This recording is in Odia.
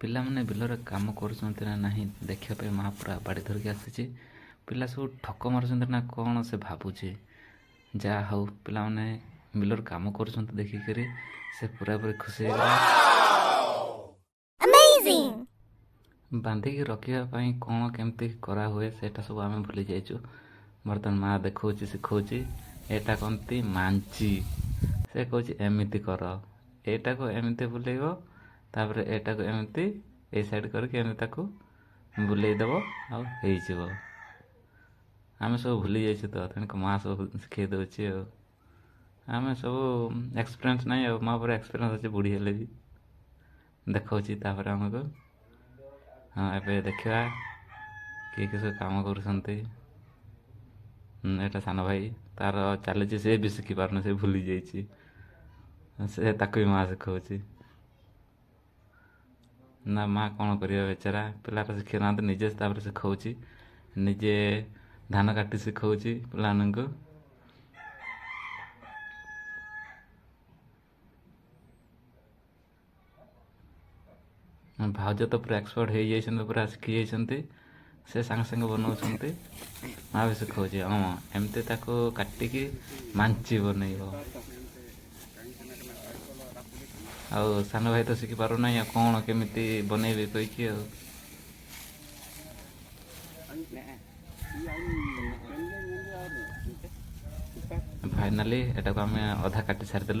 ପିଲାମାନେ ବିଲରେ କାମ କରୁଛନ୍ତି ନା ନାହିଁ ଦେଖିବା ପାଇଁ ମା ପୁରା ବାଡ଼ି ଧରିକି ଆସିଛି। ପିଲା ସବୁ ଠକ ମାରୁଛନ୍ତି ନା କ'ଣ ସେ ଭାବୁଛି। ଯାହା ହଉ, ପିଲାମାନେ ବିଲରେ କାମ କରୁଛନ୍ତି ଦେଖିକରି ସେ ପୁରାପୁରି ଖୁସି ହେଇଗଲା। Amazing! ବାନ୍ଧିକି ରଖିବା ପାଇଁ କ'ଣ କେମିତି କରାହୁଏ, ସେଇଟା ସବୁ ଆମେ ଭୁଲି ଯାଇଛୁ। ବର୍ତ୍ତମାନ ମା ଦେଖାଉଛି, ଶିଖଉଛି। ଏଇଟା କହନ୍ତି ମାଞ୍ଚି। ସେ କହୁଛି, ଏମିତି କର, ଏଇଟାକୁ ଏମିତି ବୁଲେଇବ, ତାପରେ ଏଇଟାକୁ ଏମିତି ଏଇ ସାଇଡ଼୍ କରିକି ଏମିତି ତାକୁ ବୁଲେଇ ଦେବ ଆଉ ହେଇଯିବ। ଆମେ ସବୁ ଭୁଲି ଯାଇଛୁ ତ, ତେଣୁ ମା ସବୁ ଶିଖେଇ ଦେଉଛି। ଆଉ ଆମେ ସବୁ ଏକ୍ସପିରିଏନ୍ସ ନାହିଁ, ଆଉ ମା ପୁରା ଏକ୍ସପିରିଏନ୍ସ ଅଛି, ବୁଢ଼ୀ ହେଲେ ବି ଦେଖାଉଛି ତାପରେ ଆମକୁ। ହଁ, ଏବେ ଦେଖିବା କିଏ କିଏ ସବୁ କାମ କରୁଛନ୍ତି। ଏଇଟା ସାନ ଭାଇ, ତାର ଚାଲିଛି। ସେ ବି ଶିଖିପାରୁନି, ସେ ଭୁଲି ଯାଇଛି। ସେ ତାକୁ ବି ମା ଶିଖଉଛି ନା। ମା କ'ଣ କରିବ ବେଚାରା, ପିଲାଟା ଶିଖିନାହାନ୍ତି, ନିଜେ ତାପରେ ଶିଖଉଛି। ନିଜେ ଧାନ କାଟି ଶିଖଉଛି ପିଲାମାନଙ୍କୁ। ଭାଉଜ ତ ପୁରା ଏକ୍ସପର୍ଟ ହେଇଯାଇଛନ୍ତି, ପୁରା ଶିଖି ଯାଇଛନ୍ତି। ସେ ସାଙ୍ଗେ ସାଙ୍ଗେ ବନଉଛନ୍ତି, ମା ବି ଶିଖଉଛି। ହଁ, ଏମିତି ତାକୁ କାଟିକି ମାଞ୍ଚି ବନେଇବ। ଆଉ ସାନ ଭାଇ ତ ଶିଖିପାରୁନାହିଁ, ଆଉ କ'ଣ କେମିତି ବନେଇବେ କହିକି। ଆଉ ଫାଇନାଲି ଏଟାକୁ ଆମେ ଅଧା କାଟି ସାରିଦେଲୁ।